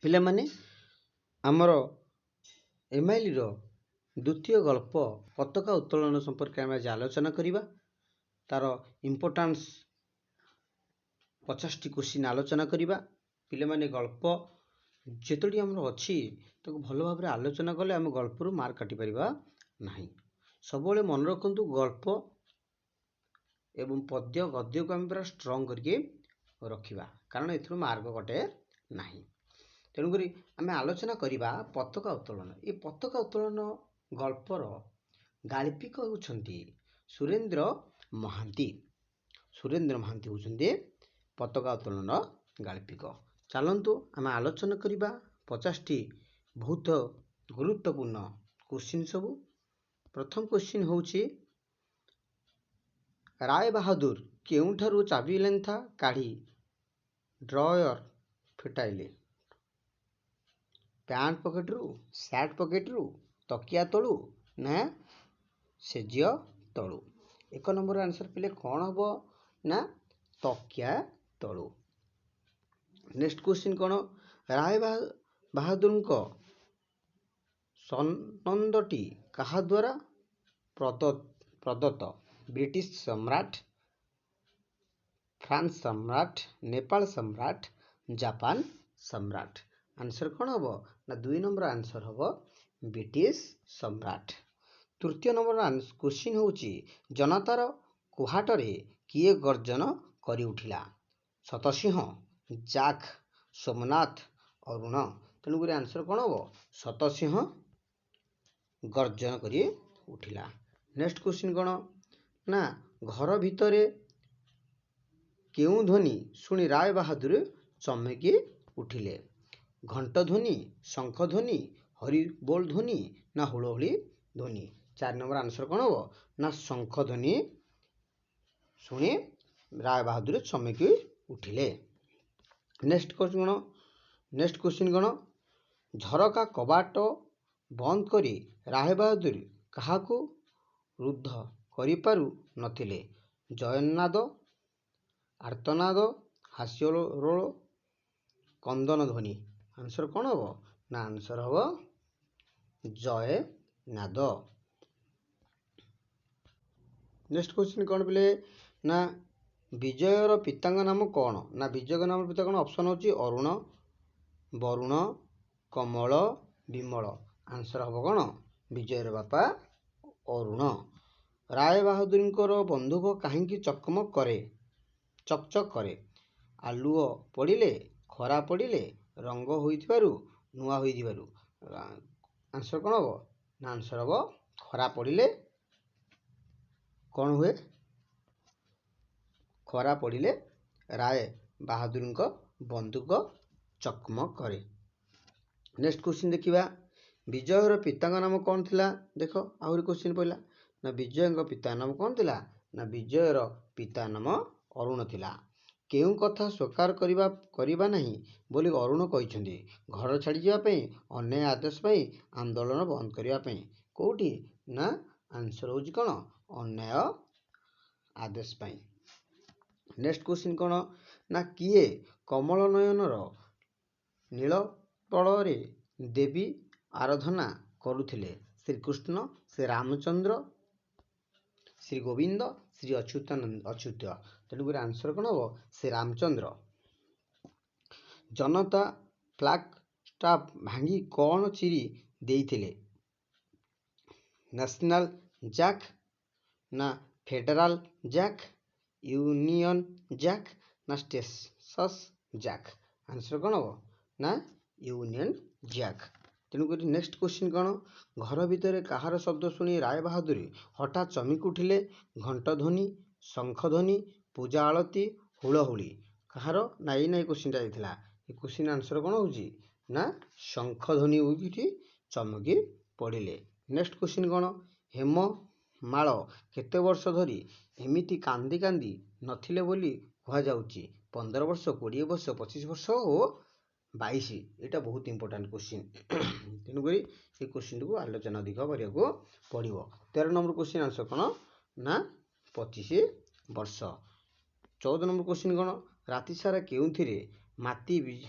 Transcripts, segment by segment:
ପିଲାମାନେ, ଆମର ଏମ୍ଆଇଏଲ୍ର ଦ୍ୱିତୀୟ ଗଳ୍ପ ପତାକା ଉତ୍ତୋଳନ ସମ୍ପର୍କରେ ଆମେ ଆଜି ଆଲୋଚନା କରିବା। ତା'ର ଇମ୍ପୋର୍ଟାନ୍ସ 50ଟି କୋଶ୍ଚିନ୍ ଆଲୋଚନା କରିବା। ପିଲାମାନେ, ଗଳ୍ପ ଯେତୋଟି ଆମର ଅଛି, ତାକୁ ଭଲ ଭାବରେ ଆଲୋଚନା କଲେ ଆମେ ଗଳ୍ପରୁ ମାର୍କ କାଟିପାରିବା ନାହିଁ। ସବୁବେଳେ ମନେ ରଖନ୍ତୁ, ଗଳ୍ପ ଏବଂ ପଦ୍ୟ ଗଦ୍ୟକୁ ଆମେ ପୁରା ଷ୍ଟ୍ରଙ୍ଗ କରିକି ରଖିବା, କାରଣ ଏଥିରୁ ମାର୍କ କଟେ ନାହିଁ। ତେଣୁକରି ଆମେ ଆଲୋଚନା କରିବା ପତାକା ଉତ୍ତୋଳନ। ଏ ପତାକା ଉତ୍ତୋଳନ ଗଳ୍ପର ଗାଳ୍ପିକ ହେଉଛନ୍ତି ସୁରେନ୍ଦ୍ର ମହାନ୍ତି। ସୁରେନ୍ଦ୍ର ମହାନ୍ତି ହେଉଛନ୍ତି ପତାକା ଉତ୍ତୋଳନର ଗାଳ୍ପିକ। ଚାଲନ୍ତୁ ଆମେ ଆଲୋଚନା କରିବା 50ଟି ବହୁତ ଗୁରୁତ୍ୱପୂର୍ଣ୍ଣ କୋଶ୍ଚିନ୍ ସବୁ। ପ୍ରଥମ କୋଶ୍ଚିନ୍ ହେଉଛି, ରାୟ ବାହାଦୁର କେଉଁଠାରୁ ଚାବି ଲେନ୍ଥା କାଢ଼ି ଡ୍ରୟର ଫିଟାଇଲେ? ପ୍ୟାଣ୍ଟ ପକେଟରୁ, ସାର୍ଟ ପକେଟରୁ, ତକିଆ ତଳୁ ନା ସେଜିଅ ତଳୁ? 1 ନମ୍ବର ଆନ୍ସର୍ ପିଲେ କ'ଣ ହେବ ନା ତକିଆ ତଳୁ। ନେକ୍ସଟ କ୍ୱେଶ୍ଚିନ୍ କ'ଣ? ରାୟ ବାହାଦୁରଙ୍କ ସନନ୍ଦଟି କାହା ଦ୍ୱାରା ପ୍ରଦତ୍ତ? ବ୍ରିଟିଶ ସମ୍ରାଟ, ଫ୍ରାନ୍ସ ସମ୍ରାଟ, ନେପାଳ ସମ୍ରାଟ, ଜାପାନ ସମ୍ରାଟ। ଆନ୍ସର୍ କ'ଣ ହେବ ନା 2 ନମ୍ବର ଆନ୍ସର୍ ହେବ ବ୍ରିଟିଶ ସମ୍ରାଟ। ତୃତୀୟ ନମ୍ବର କ୍ୱେଶ୍ଚିନ୍ ହେଉଛି, ଜନତାର କୁହାଟରେ କିଏ ଗର୍ଜନ କରି ଉଠିଲା? ଶତସିଂହ, ଜାକ୍, ସୋମନାଥ, ଅରୁଣ। ତେଣୁକରି ଆନ୍ସର୍ କ'ଣ ହେବ? ଶତସିଂହ ଗର୍ଜନ କରି ଉଠିଲା। ନେକ୍ସଟ କ୍ୱେଶ୍ଚିନ୍ କ'ଣ ନା ଘର ଭିତରେ କେଉଁ ଧ୍ୱନି ଶୁଣି ରାୟ ବାହାଦୁର ଚମକି ଉଠିଲେ? ଘଣ୍ଟ ଧ୍ୱନି, ଶଙ୍ଖ ଧ୍ୱନି, ହରିବୋଲ ଧ୍ୱନି ନା ହୁଳହୁଳି ଧ୍ୱନି? 4 ନମ୍ବର ଆନ୍ସର୍ କ'ଣ ହେବ ନା ଶଙ୍ଖ ଧ୍ୱନି ଶୁଣି ରାୟ ବାହାଦୁର ଚମକି ଉଠିଲେ। ନେକ୍ସଟ କ୍ୱେଶ୍ଚିନ୍ କ'ଣ? ନେକ୍ସଟ କ୍ୱେଶ୍ଚିନ୍ କ'ଣ? ଝରକା କବାଟ ବନ୍ଦ କରି ରାୟ ବାହାଦୁର କାହାକୁ ରୁଦ୍ଧ କରିପାରୁ ନଥିଲେ? ଜୟନାଦ, ଆର୍ତ୍ତନାଦ, ହାସ୍ୟରୋଳ, କନ୍ଦନ ଧ୍ୱନି। ଆନ୍ସର୍ କ'ଣ ହେବ ନା ଆନ୍ସର୍ ହେବ ଜୟନାଦ। ନେକ୍ସଟ କ୍ୱେଶ୍ଚିନ୍ କ'ଣ ପିଲେ ନା ବିଜୟର ପିତାଙ୍କ ନାମ କ'ଣ? ନା ବିଜୟଙ୍କ ନାମ ପିତା କ'ଣ? ଅପସନ୍ ହେଉଛି ଅରୁଣ, ବରୁଣ, କମଳ, ବିମଳ। ଆନ୍ସର୍ ହେବ କ'ଣ? ବିଜୟର ବାପା ଅରୁଣ। ରାୟ ବାହାଦୁରଙ୍କର ବନ୍ଧୁକ କାହିଁକି ଚକମକ କରେ, ଚକଚକ କରେ? ଆଲୁଅ ପଡ଼ିଲେ, ଖରା ପଡ଼ିଲେ, ରଙ୍ଗ ହୋଇଥିବାରୁ, ନୂଆ ହୋଇଥିବାରୁ। ଆନ୍ସର୍ କ'ଣ ହେବ ନା ଆନ୍ସର୍ ହେବ ଖରା ପଡ଼ିଲେ କ'ଣ ହୁଏ? ଖରା ପଡ଼ିଲେ ରାୟ ବାହାଦୁରଙ୍କ ବନ୍ଧୁକ ଚକମକ କରେ। ନେକ୍ସଟ କ୍ୱେଶ୍ଚିନ୍ ଦେଖିବା। ବିଜୟର ପିତାଙ୍କ ନାମ କ'ଣ ଥିଲା? ଦେଖ, ଆହୁରି କ୍ୱେଶ୍ଚିନ୍ ପଡ଼ିଲା। ନା ବିଜୟଙ୍କ ପିତା ନାମ କ'ଣ ଥିଲା? ନା ବିଜୟର ପିତା ନାମ ଅରୁଣ ଥିଲା। କେଉଁ କଥା ସ୍ୱୀକାର କରିବା ନାହିଁ ବୋଲି ଅରୁଣ କହିଛନ୍ତି? ଘର ଛାଡ଼ିଯିବା ପାଇଁ, ଅନ୍ୟାୟ ଆଦେଶ ପାଇଁ, ଆନ୍ଦୋଳନ ବନ୍ଦ କରିବା ପାଇଁ। କେଉଁଠି ନା ଆନ୍ସର୍ ହେଉଛି କ'ଣ? ଅନ୍ୟାୟ ଆଦେଶ ପାଇଁ। ନେକ୍ସଟ କ୍ୱେଶ୍ଚିନ୍ କ'ଣ ନା କିଏ କମଳ ନୟନର ନୀଳୋତ୍ପଳରେ ଦେବୀ ଆରାଧନା କରୁଥିଲେ? ଶ୍ରୀକୃଷ୍ଣ, ଶ୍ରୀ ରାମଚନ୍ଦ୍ର, ଶ୍ରୀ ଗୋବିନ୍ଦ, ଶ୍ରୀ ଅଚ୍ୟୁତାନନ୍ଦ ଅଚ୍ୟୁତ। ତେଣୁକରି ଆନ୍ସର୍ କ'ଣ ହେବ? ଶ୍ରୀ ରାମଚନ୍ଦ୍ର। ଜନତା ଫ୍ଲାଗ ଷ୍ଟାଫ୍ ଭାଙ୍ଗି କ'ଣ ଚିରି ଦେଇଥିଲେ? ନ୍ୟାସନାଲ୍ ଜ୍ୟାକ୍ ନା ଫେଡେରାଲ ଜ୍ୟାକ୍, ୟୁନିୟନ୍ ଜ୍ୟାକ୍ ନା ଷ୍ଟେସସ୍ ଜ୍ୟାକ୍? ଆନ୍ସର୍ କ'ଣ ହେବ ନା ୟୁନିୟନ୍ ଜ୍ୟାକ୍। ତେଣୁକରି ନେକ୍ସଟ କ୍ୱେଶ୍ଚିନ୍ କ'ଣ? ଘର ଭିତରେ କାହାର ଶବ୍ଦ ଶୁଣି ରାୟ ବାହାଦୁର ହଠାତ୍ ଚମକି ଉଠିଲେ? ଘଣ୍ଟ ଧ୍ୱନି, ଶଙ୍ଖ ଧ୍ୱନି, ପୂଜା ଆଳତି, ହୁଳହୁଳି। କାହାର ନା ଏଇ ନା ଏଇ କ୍ୱେଶ୍ଚିନ୍ଟା ହେଇଥିଲା। ଏ କ୍ୱେଶ୍ଚିନ୍ ଆନ୍ସର୍ କ'ଣ ହେଉଛି ନା ଶଙ୍ଖ ଧ୍ୱନି ଉଠି ଚମକି ପଡ଼ିଲେ। ନେକ୍ସଟ କ୍ୱେଶ୍ଚିନ୍ କ'ଣ? ହେମମାଳ କେତେ ବର୍ଷ ଧରି ଏମିତି କାନ୍ଦି କାନ୍ଦି ନଥିଲେ ବୋଲି କୁହାଯାଉଛି? 15 ବର୍ଷ, 20 ବର୍ଷ, 25 ବର୍ଷ ଓ 22। ଏଇଟା ବହୁତ ଇମ୍ପୋର୍ଟାଣ୍ଟ କ୍ୱେଶ୍ଚିନ୍। ତେଣୁକରି ଏ କ୍ୱେଶ୍ଚିନ୍ଟିକୁ ଆଲୋଚନା ଅଧିକ କରିବାକୁ ପଡ଼ିବ। 13 ନମ୍ବର କ୍ୱେଶ୍ଚିନ୍ ଆନ୍ସର୍ କ'ଣ ନା 25 ବର୍ଷ। 14 ନମ୍ବର କ୍ୱେଶ୍ଚିନ୍ କ'ଣ? ରାତି ସାରା କେଉଁଥିରେ ମାତି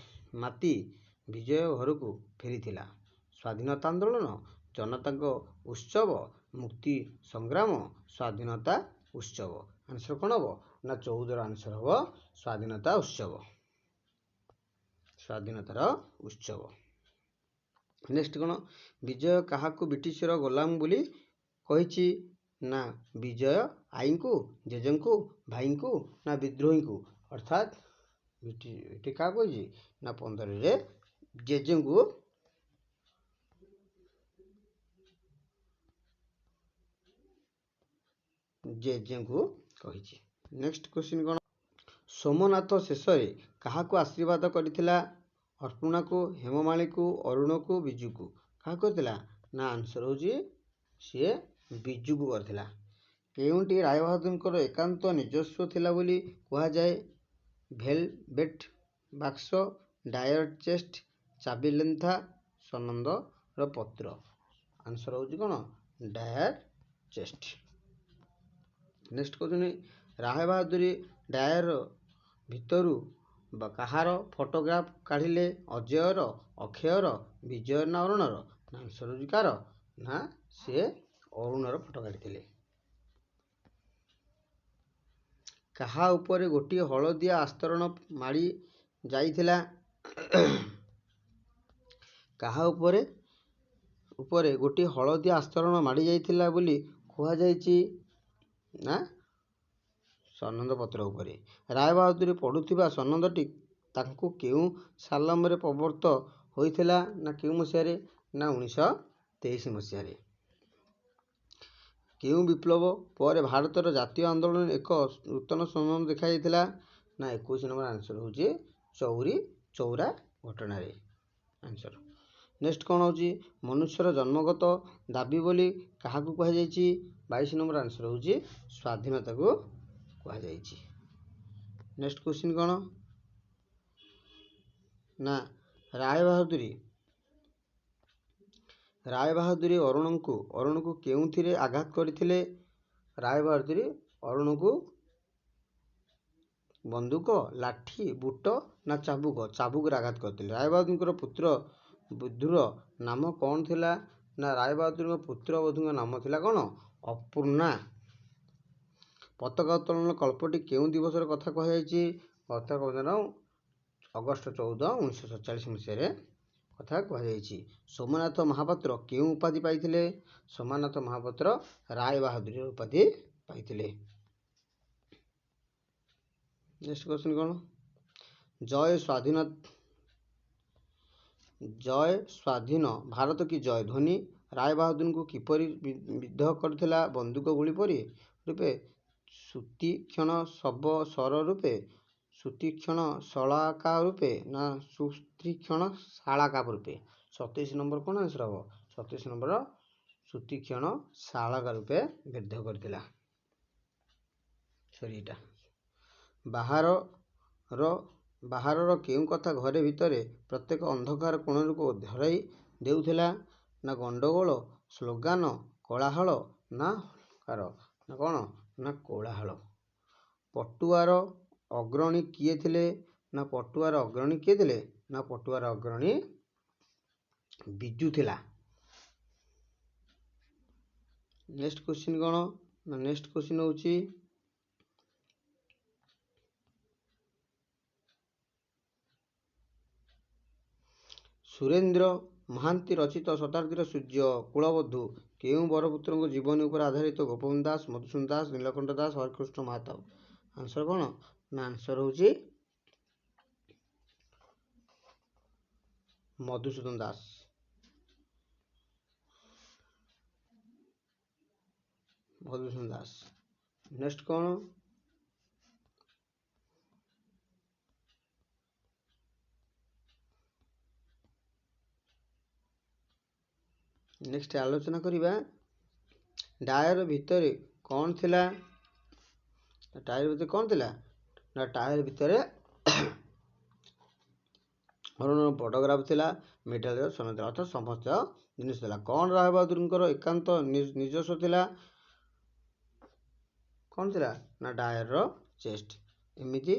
ମାତି ବିଜୟ ଘରକୁ ଫେରିଥିଲା? ସ୍ୱାଧୀନତା ଆନ୍ଦୋଳନ, ଜନତାଙ୍କ ଉତ୍ସବ, ମୁକ୍ତି ସଂଗ୍ରାମ, ସ୍ୱାଧୀନତା ଉତ୍ସବ। ଆନ୍ସର କ'ଣ ହେବ ନା 14ର ଆନ୍ସର ହେବ ସ୍ୱାଧୀନତା ଉତ୍ସବ, ସ୍ୱାଧୀନତାର ଉତ୍ସବ। ନେକ୍ସଟ କ'ଣ? ବିଜୟ କାହାକୁ ବ୍ରିଟିଶର ଗୋଲାମ ବୋଲି କହିଛି? ନା ବିଜୟ ଆଈଙ୍କୁ, ଜେଜେଙ୍କୁ, ଭାଇଙ୍କୁ ନା ବିଦ୍ରୋହୀଙ୍କୁ? ଅର୍ଥାତ୍ ଏଠି କାହାକୁ କହିଛି ନା 15ରେ ଜେଜେଙ୍କୁ, ଜେଜେଙ୍କୁ କହିଛି। ନେକ୍ସଟ କ୍ୱେଶ୍ଚିନ୍ କ'ଣ? ସୋମନାଥ ଶେଷରେ କାହାକୁ ଆଶୀର୍ବାଦ କରିଥିଲା? ଅର୍ପଣାକୁ, ହେମମାଳିକୁ, ଅରୁଣକୁ, ବିଜୁକୁ। କାହାକୁ କରିଥିଲା ନା ଆନ୍ସର ହେଉଛି ସିଏ ବିଜୁକୁ କରିଥିଲା। କେଉଁଟି ରାୟବାହାଦୁରଙ୍କର ଏକାନ୍ତ ନିଜସ୍ୱ ଥିଲା ବୋଲି କୁହାଯାଏ? ଭେଲଭେଟ୍ ବାକ୍ସ, ଡାୟର ଚେଷ୍ଟ, ଚାବି ଲେନ୍ଥା, ସନନ୍ଦର ପତ୍ର। ଆନ୍ସର ହେଉଛି କ'ଣ? Dryer chest. Next କହୁଛନ୍ତି, ରାୟବାହାଦୁରୀ ଡାୟର ଭିତରୁ ବା କାହାର ଫଟୋଗ୍ରାଫ କାଢ଼ିଲେ? ଅଜୟର, ଅକ୍ଷୟର, ବିଜୟର ନା ଅରୁଣର? ନା ଆନ୍ସର ହେଉଛି କାହାର ନା ସିଏ ଅରୁଣର ଫଟୋ କାଢ଼ିଥିଲେ। କାହା ଉପରେ ଗୋଟିଏ ହଳଦିଆ ଆସ୍ତରଣ ମାଡ଼ି ଯାଇଥିଲା? କାହା ଉପରେ ଗୋଟିଏ ହଳଦିଆ ଆସ୍ତରଣ ମାଡ଼ି ଯାଇଥିଲା ବୋଲି କୁହାଯାଇଛି? ନା ସନନ୍ଦ ପତ୍ର ଉପରେ। ରାୟବାହାଦୁରୀ ପଢ଼ୁଥିବା ସନନ୍ଦଟି ତାଙ୍କୁ କେଉଁ ସାଲମରେ ପ୍ରବର୍ତ୍ତ ହୋଇଥିଲା ନା କେଉଁ ମସିହାରେ? ନା 1923 ମସିହାରେ। କେଉଁ ବିପ୍ଳବ ପରେ ଭାରତର ଜାତୀୟ ଆନ୍ଦୋଳନରେ ଏକ ନୂତନ ସନ୍ଦନ ଦେଖାଯାଇଥିଲା? ନା 21 ନମ୍ବର ଆନ୍ସର ହେଉଛି ଚୌରି ଚୌରା ଘଟଣାରେ ଆନ୍ସର। ନେକ୍ସଟ କ'ଣ ହେଉଛି? ମନୁଷ୍ୟର ଜନ୍ମଗତ ଦାବି ବୋଲି କାହାକୁ କୁହାଯାଇଛି? 22 ନମ୍ବର ଆନ୍ସର ହେଉଛି ସ୍ୱାଧୀନତାକୁ କୁହାଯାଇଛି। ନେକ୍ସଟ କ୍ୱେଶ୍ଚିନ୍ କ'ଣ ନା ରାୟବାହାଦୁରୀ ଅରୁଣକୁ କେଉଁଥିରେ ଆଘାତ କରିଥିଲେ? ରାୟବାହାଦୁରୀ ଅରୁଣକୁ ବନ୍ଧୁକ, ଲାଠି, ବୁଟ ନା ଚାବୁକ? ଚାବୁକରେ ଆଘାତ କରିଥିଲେ। ରାୟବାହାଦୁରଙ୍କର ପୁତ୍ର ବଧୂର ନାମ କ'ଣ ଥିଲା? ନା ରାୟବାହାଦୁରଙ୍କ ପୁତ୍ର ବଧୂଙ୍କ ନାମ ଥିଲା କ'ଣ? ଅପୂର୍ଣ୍ଣା। ପତାକା ଉତ୍ତୋଳନ କଳ୍ପଟି କେଉଁ ଦିବସର କଥା କୁହାଯାଇଛି? ପତାକା ଉତ୍ତୋଳନ ଅଗଷ୍ଟ 14 1947 ମସିହାରେ କଥା କୁହାଯାଇଛି। ସୋମନାଥ ମହାପାତ୍ର କେଉଁ ଉପାଧି ପାଇଥିଲେ? ସୋମନାଥ ମହାପାତ୍ର ରାୟବାହାଦୁରୀ ଉପାଧି ପାଇଥିଲେ। ନେକ୍ସଟ କ୍ୱେଶ୍ଚିନ୍ କ'ଣ? ଜୟ ସ୍ୱାଧୀନ ଭାରତ କି ଜୟ ଧ୍ୱନି ରାୟବାହାଦୁରଙ୍କୁ କିପରି ବିଦ୍ଧ କରିଥିଲା? ବନ୍ଧୁକ ଗୁଳି ପରି ରୂପେ, ସୁତୀକ୍ଷଣ ଶବ ଶର ରୂପେ, ସୁତୀକ୍ଷଣ ଶଳାକା ରୂପେ ନା ସୁତୀକ୍ଷଣ ଶାଳାକା ରୂପେ? 27 ନମ୍ବର କ'ଣ ଆନ୍ସର ହେବ? 27 ନମ୍ବର ସୁତୀକ୍ଷଣ ଶାଳକା ରୂପେ ବିଦ୍ଧ କରିଥିଲା। ସରି, ଏଇଟା ବାହାରର କେଉଁ କଥା ଘରେ ଭିତରେ ପ୍ରତ୍ୟେକ ଅନ୍ଧକାର କୋଣକୁ ଧରାଇ ଦେଉଥିଲା? ନା ଗଣ୍ଡଗୋଳ, ସ୍ଲୋଗାନ, କୋଳାହଳ ନା କାର ନା କ'ଣ ନା କୋଳାହଳ। ପଟୁଆର ଅଗ୍ରଣୀ କିଏ ଥିଲେ? ନା ପଟୁଆର ଅଗ୍ରଣୀ କିଏ ଥିଲେ? ନା ପଟୁଆର ଅଗ୍ରଣୀ ବିଜୁ ଥିଲା। ନେକ୍ସଟ କ୍ୱେଶ୍ଚିନ୍ କ'ଣ ନା ନେକ୍ସଟ କ୍ୱେଶ୍ଚିନ୍ ହେଉଛି ସୁରେନ୍ଦ୍ର ମହାନ୍ତି ରଚିତ ଶତାବ୍ଦୀର ସୂର୍ଯ୍ୟ କୁଳବଧୂ କେଉଁ ବରପୁତ୍ରଙ୍କ ଜୀବନୀ ଉପରେ ଆଧାରିତ? ଗୋପବନ୍ଧୁ ଦାସ, ମଧୁସୂଦନ ଦାସ, ନୀଳକଣ୍ଠ ଦାସ, ହରେକୃଷ୍ଣ ମହତାବ। ଆନ୍ସର କ'ଣ ନା ଆନ୍ସର ହେଉଛି ମଧୁସୂଦନ ଦାସ। ମଧୁସୂଦନ ଦାସ। ନେକ୍ସଟ କ'ଣ? ନେକ୍ସଟ ଆଲୋଚନା କରିବା ଡାୟର ଭିତରେ କ'ଣ ଥିଲା? ଟାୟାର ଭିତରେ କ'ଣ ଥିଲା? ନା ଟାୟାର ଭିତରେ ଅରୁଣର ଫଟୋଗ୍ରାଫ ଥିଲା, ମେଡାଲର ସ୍ୱର୍ଣ୍ଣ ଥିଲା, ଅର୍ଥାତ୍ ସମସ୍ତ ଜିନିଷ ଥିଲା। କ'ଣ ରାୟବାହାଦୁରଙ୍କର ଏକାନ୍ତ ନିଜସ୍ୱ ଥିଲା? କ'ଣ ଥିଲା ନା ଡାୟରର ଚେଷ୍ଟ। ଏମିତି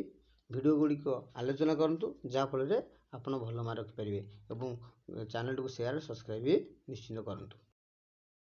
ଭିଡ଼ିଓ ଗୁଡ଼ିକ ଆଲୋଚନା କରନ୍ତୁ, ଯାହାଫଳରେ ଆପଣ ଭଲ ମାର୍କ ରଖିପାରିବେ ଏବଂ ଚ୍ୟାନେଲଟିକୁ ସେୟାର, ସବସ୍କ୍ରାଇବ୍ ନିଶ୍ଚିତ କରନ୍ତୁ।